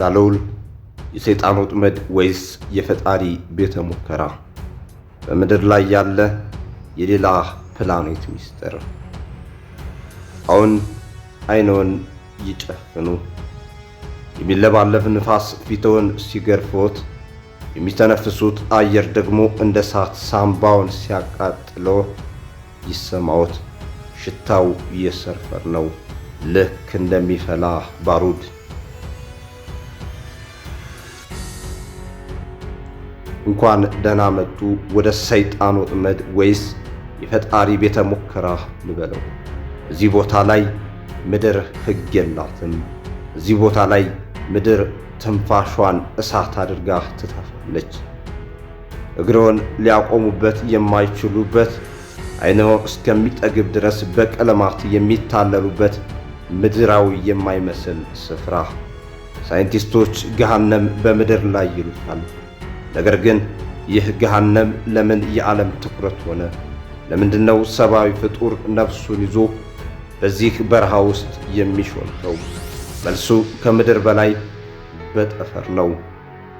ዳሎል የሰይጣን ወጥመድ ወይስ የፈጣሪ ቤተ ሙከራ? በምድር ላይ ያለ የሌላ ፕላኔት ሚስጥር። አሁን አይንዎን ይጨፍኑ። የሚለባለብ ንፋስ ፊትዎን ሲገርፎት፣ የሚተነፍሱት አየር ደግሞ እንደ እሳት ሳምባውን ሲያቃጥሎ ይሰማዎት። ሽታው የሰልፈር ነው፣ ልክ እንደሚፈላ ባሩድ። እንኳን ደህና መጡ ወደ ሰይጣን ወጥመድ ወይስ የፈጣሪ ቤተ ሙከራ ልበለው። እዚህ ቦታ ላይ ምድር ሕግ የላትም። እዚህ ቦታ ላይ ምድር ትንፋሿን እሳት አድርጋ ትተፋለች። እግሮን ሊያቆሙበት የማይችሉበት፣ አይንዎ እስከሚጠግብ ድረስ በቀለማት የሚታለሉበት ምድራዊ የማይመስል ስፍራ። ሳይንቲስቶች ገሃነም በምድር ላይ ይሉታል። ነገር ግን ይህ ገሃነም ለምን የዓለም ትኩረት ሆነ? ለምንድነው ሰብአዊ ፍጡር ነፍሱን ይዞ በዚህ በረሃ ውስጥ የሚሾልከው? መልሱ ከምድር በላይ በጠፈር ነው።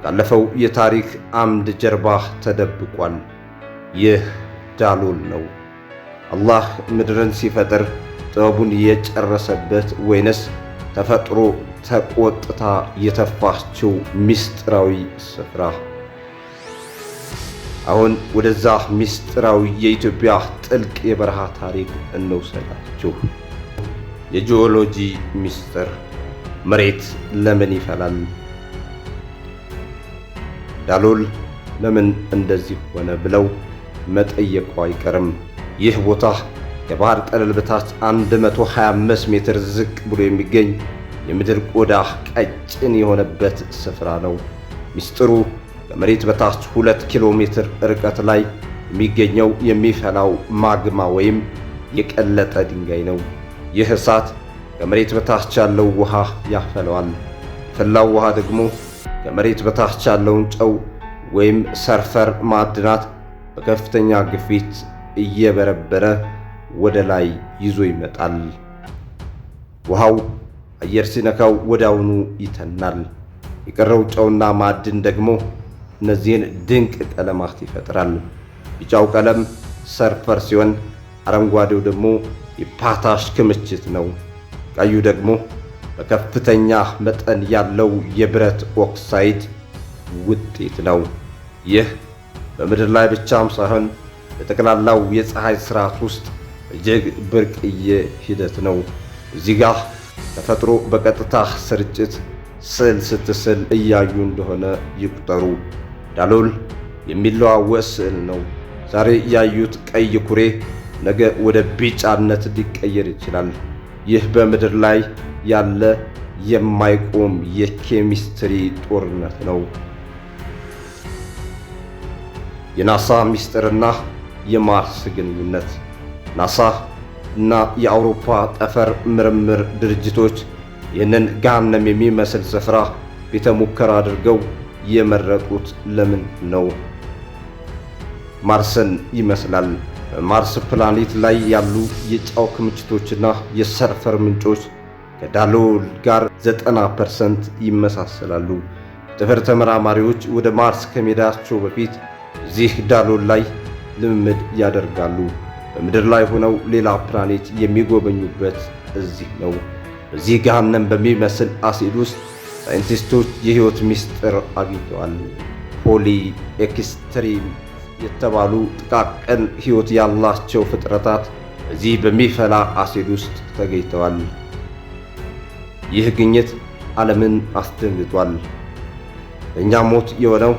ካለፈው የታሪክ አምድ ጀርባ ተደብቋል። ይህ ዳሎል ነው። አላህ ምድርን ሲፈጥር ጥበቡን የጨረሰበት ወይንስ ተፈጥሮ ተቆጥታ የተፋችው ምስጢራዊ ስፍራ? አሁን ወደዛ ምስጢራዊ የኢትዮጵያ ጥልቅ የበረሃ ታሪክ እንውሰዳችሁ። የጂኦሎጂ ምስጢር፣ መሬት ለምን ይፈላል? ዳሎል ለምን እንደዚህ ሆነ ብለው መጠየቁ አይቀርም። ይህ ቦታ ከባህር ጠለል በታች 125 ሜትር ዝቅ ብሎ የሚገኝ የምድር ቆዳ ቀጭን የሆነበት ስፍራ ነው። ምስጢሩ ከመሬት በታች 2 ኪሎ ሜትር ርቀት ላይ የሚገኘው የሚፈላው ማግማ ወይም የቀለጠ ድንጋይ ነው። ይህ እሳት ከመሬት በታች ያለው ውሃ ያፈለዋል። የፈላው ውሃ ደግሞ ከመሬት በታች ያለውን ጨው ወይም ሰልፈር ማዕድናት በከፍተኛ ግፊት እየበረበረ ወደ ላይ ይዞ ይመጣል። ውሃው አየር ሲነካው ወዲያውኑ ይተናል። የቀረው ጨውና ማዕድን ደግሞ እነዚህን ድንቅ ቀለማት ይፈጥራል። ቢጫው ቀለም ሰልፈር ሲሆን፣ አረንጓዴው ደግሞ የፖታሽ ክምችት ነው። ቀዩ ደግሞ በከፍተኛ መጠን ያለው የብረት ኦክሳይድ ውጤት ነው። ይህ በምድር ላይ ብቻም ሳይሆን በጠቅላላው የፀሐይ ስርዓት ውስጥ እጅግ ብርቅዬ ሂደት ነው። እዚህ ጋር ተፈጥሮ በቀጥታ ስርጭት ስዕል ስትስል እያዩ እንደሆነ ይቁጠሩ። ዳሎል የሚለዋወጥ ስዕል ነው። ዛሬ ያዩት ቀይ ኩሬ ነገ ወደ ቢጫነት ሊቀየር ይችላል። ይህ በምድር ላይ ያለ የማይቆም የኬሚስትሪ ጦርነት ነው። የናሳ ሚስጥርና የማርስ ግንኙነት። ናሳ እና የአውሮፓ ጠፈር ምርምር ድርጅቶች ይህንን ገሃነም የሚመስል ስፍራ ቤተ ሙከራ አድርገው የመረጡት ለምን ነው? ማርስን ይመስላል። በማርስ ፕላኔት ላይ ያሉ የጨው ክምችቶችና የሰልፈር ምንጮች ከዳሎል ጋር 90% ይመሳሰላሉ። የጠፈር ተመራማሪዎች ወደ ማርስ ከመሄዳቸው በፊት እዚህ ዳሎል ላይ ልምምድ ያደርጋሉ። በምድር ላይ ሆነው ሌላ ፕላኔት የሚጎበኙበት እዚህ ነው። በዚህ ገሃነም በሚመስል አሲድ ውስጥ ሳይንቲስቶች የሕይወት ምስጢር አግኝተዋል። Poly extreme የተባሉ ጥቃቅን ሕይወት ያላቸው ፍጥረታት በዚህ በሚፈላ አሲድ ውስጥ ተገኝተዋል። ይህ ግኝት ዓለምን አስደንግጧል። ለእኛ ሞት የሆነው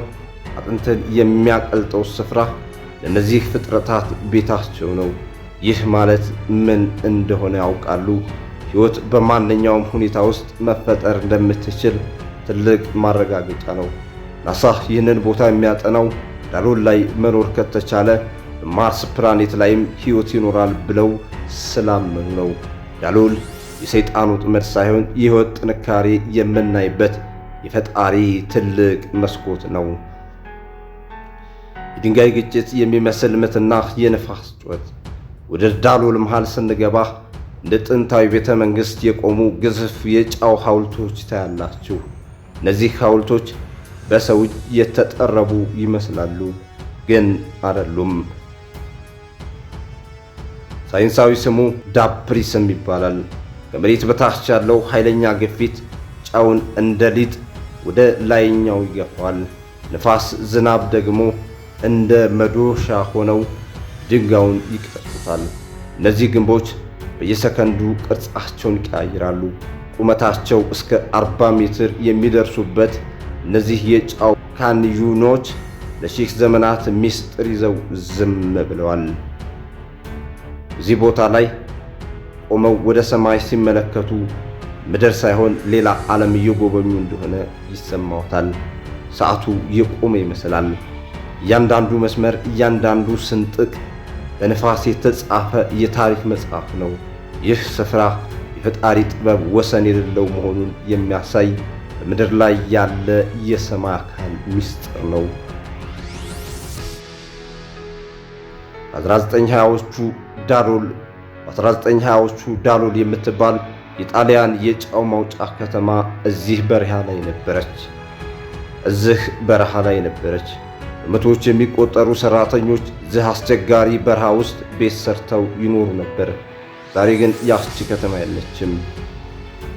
አጥንትን የሚያቀልጠው ስፍራ ለእነዚህ ፍጥረታት ቤታቸው ነው። ይህ ማለት ምን እንደሆነ ያውቃሉ። ሕይወት በማንኛውም ሁኔታ ውስጥ መፈጠር እንደምትችል ትልቅ ማረጋገጫ ነው። ናሳ ይህንን ቦታ የሚያጠናው ዳሎል ላይ መኖር ከተቻለ በማርስ ፕላኔት ላይም ሕይወት ይኖራል ብለው ስላመኑ ነው። ዳሎል የሰይጣን ወጥመድ ሳይሆን የሕይወት ጥንካሬ የምናይበት የፈጣሪ ትልቅ መስኮት ነው። የድንጋይ ግጭት የሚመስል ምትና የንፋስ ጩኸት። ወደ ዳሎል መሃል ስንገባ እንደ ጥንታዊ ቤተ መንግሥት የቆሙ ግዙፍ የጨው ሐውልቶች ታያላችሁ። እነዚህ ሐውልቶች በሰው እጅ የተጠረቡ ይመስላሉ፣ ግን አይደሉም። ሳይንሳዊ ስሙ ዳፕሪስም ይባላል። ከመሬት በታች ያለው ኃይለኛ ግፊት ጨውን እንደ ሊጥ ወደ ላይኛው ይገፋዋል። ንፋስ፣ ዝናብ ደግሞ እንደ መዶሻ ሆነው ድንጋዩን ይቀርጹታል። እነዚህ ግንቦች በየሰከንዱ ቅርጻቸውን ይቀያይራሉ። ቁመታቸው እስከ 40 ሜትር የሚደርሱበት እነዚህ የጨው ካንዮኖች ለሺህ ዘመናት ሚስጥር ይዘው ዝም ብለዋል። እዚህ ቦታ ላይ ቆመው ወደ ሰማይ ሲመለከቱ ምድር ሳይሆን ሌላ ዓለም እየጎበኙ እንደሆነ ይሰማዎታል። ሰዓቱ የቆመ ይመስላል። እያንዳንዱ መስመር፣ እያንዳንዱ ስንጥቅ በንፋስ የተጻፈ የታሪክ መጽሐፍ ነው። ይህ ስፍራ የፈጣሪ ጥበብ ወሰን የሌለው መሆኑን የሚያሳይ በምድር ላይ ያለ የሰማይ አካል ምስጢር ነው። በ1920ዎቹ ዳሎል በ1920ዎቹ ዳሎል የምትባል የጣሊያን የጨው ማውጫ ከተማ እዚህ በረሃ ላይ ነበረች። በመቶዎች የሚቆጠሩ ሰራተኞች እዚህ አስቸጋሪ በረሃ ውስጥ ቤት ሰርተው ይኖሩ ነበር። ዛሬ ግን ያቺ ከተማ የለችም።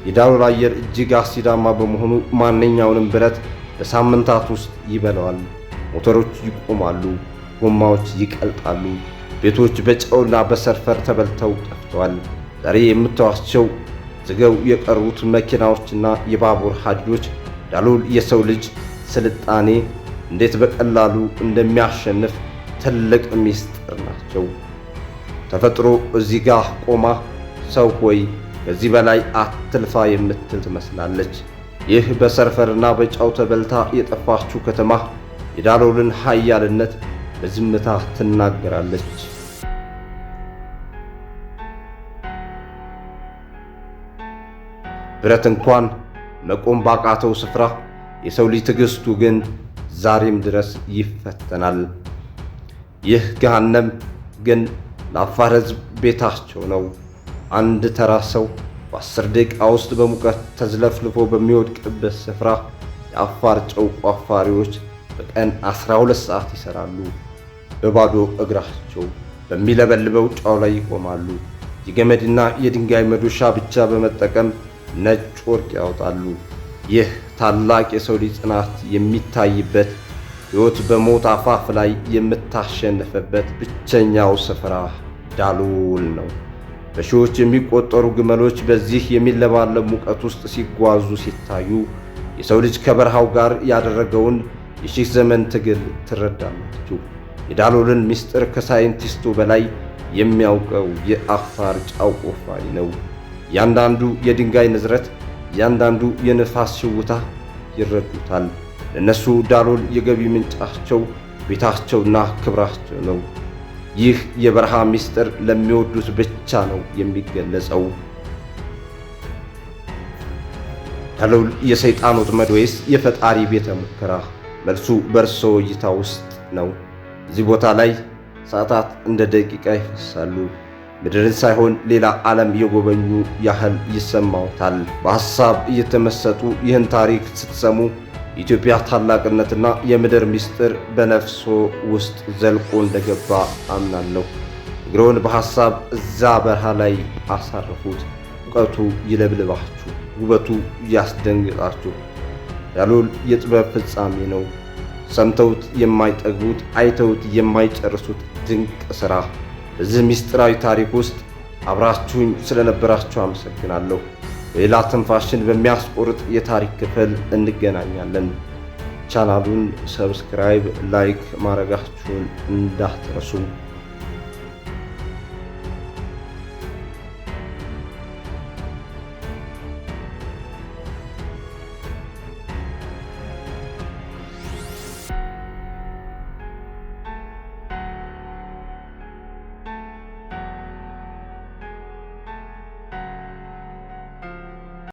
የዳሎል አየር እጅግ አሲዳማ በመሆኑ ማንኛውንም ብረት በሳምንታት ውስጥ ይበላዋል። ሞተሮች ይቆማሉ፣ ጎማዎች ይቀልጣሉ። ቤቶች በጨውና በሰልፈር ተበልተው ጠፍተዋል። ዛሬ የምታዩዋቸው ዝገው የቀሩት መኪናዎችና የባቡር ሀዲዶች ዳሎል የሰው ልጅ ስልጣኔ እንዴት በቀላሉ እንደሚያሸንፍ ትልቅ ሚስጥር ናቸው። ተፈጥሮ እዚህ ጋር ቆማ "ሰው ሆይ፣ ከዚህ በላይ አትልፋ" የምትል ትመስላለች። ይህ በሰልፈርና በጨው ተበልታ የጠፋችው ከተማ የዳሎልን ኃያልነት በዝምታ ትናገራለች። ብረት እንኳን መቆም ባቃተው ስፍራ የሰው ልጅ ትዕግስቱ ግን ዛሬም ድረስ ይፈተናል። ይህ ገሃነም ግን ለአፋር ሕዝብ ቤታቸው ነው። አንድ ተራ ሰው በ10 ደቂቃ ውስጥ በሙቀት ተዝለፍልፎ በሚወድቅበት ስፍራ የአፋር ጨው ቆፋሪዎች በቀን 12 ሰዓት ይሰራሉ። በባዶ እግራቸው በሚለበልበው ጨው ላይ ይቆማሉ። የገመድና የድንጋይ መዶሻ ብቻ በመጠቀም ነጭ ወርቅ ያወጣሉ። ይህ ታላቅ የሰው ልጅ ጽናት የሚታይበት፣ ሕይወት በሞት አፋፍ ላይ የምታሸንፍበት ብቸኛው ስፍራ ዳሎል ነው። በሺዎች የሚቆጠሩ ግመሎች በዚህ የሚለባለብ ሙቀት ውስጥ ሲጓዙ ሲታዩ የሰው ልጅ ከበረሃው ጋር ያደረገውን የሺህ ዘመን ትግል ትረዳላችሁ። የዳሎልን ምስጢር ከሳይንቲስቱ በላይ የሚያውቀው የአፋር ጨው ቆፋሪ ነው። እያንዳንዱ የድንጋይ ንዝረት፣ እያንዳንዱ የንፋስ ሽውታ ይረዱታል። ለእነሱ ዳሎል የገቢ ምንጫቸው፣ ቤታቸውና ክብራቸው ነው። ይህ የበረሃ ምስጢር ለሚወዱት ብቻ ነው የሚገለጸው። ዳሎል የሰይጣን ወጥመድ ወይስ የፈጣሪ ቤተ ሙከራ? መልሱ በእርሶ እይታ ውስጥ ነው። እዚህ ቦታ ላይ ሰዓታት እንደ ደቂቃ ይፈሳሉ። ምድርን ሳይሆን ሌላ ዓለም የጎበኙ ያህል ይሰማዎታል። በሐሳብ እየተመሰጡ ይህን ታሪክ ስትሰሙ የኢትዮጵያ ታላቅነትና የምድር ምስጢር በነፍሶ ውስጥ ዘልቆ እንደገባ አምናለሁ። እግሮን በሐሳብ እዛ በረሃ ላይ አሳርፉት። እውቀቱ ይለብልባችሁ፣ ውበቱ ያስደንግጣችሁ። ዳሎል የጥበብ ፍጻሜ ነው። ሰምተውት የማይጠግቡት፣ አይተውት የማይጨርሱት ድንቅ ሥራ። በዚህ ምስጢራዊ ታሪክ ውስጥ አብራችሁኝ ስለነበራችሁ አመሰግናለሁ። በሌላ ትንፋሽን በሚያስቆርጥ የታሪክ ክፍል እንገናኛለን። ቻናሉን subscribe፣ like ማድረጋችሁን እንዳትረሱ።